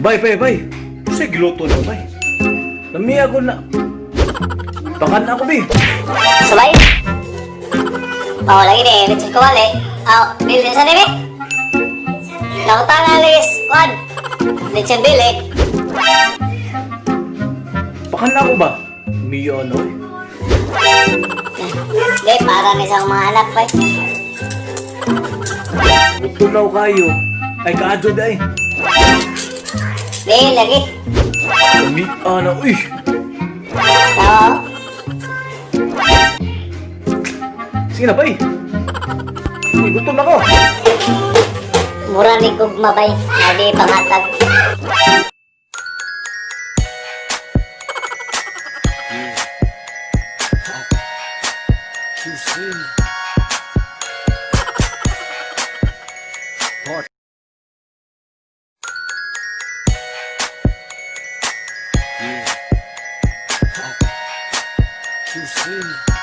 Bay, bay, bay. Unsay giluto na, bay? Lami ako na. Pakan ako, bi. Sabay. Oh, lagi ni, lechon kawali. Ah, bilin sa nimi. Nakutang alis, kwan. Lechon bili. Pakan ako ba? Miya na, oy. Di, para ni sa mga anak, bay. Gutom na ako kayo. Ay, kaadyo di ay. Di, lagi. Lami na, uy. Tawa. Sige na, bay. Uy, gutom na ako. Mura ni gugma, bay. Adi, pangatag. QC. Part. Yeah. QC.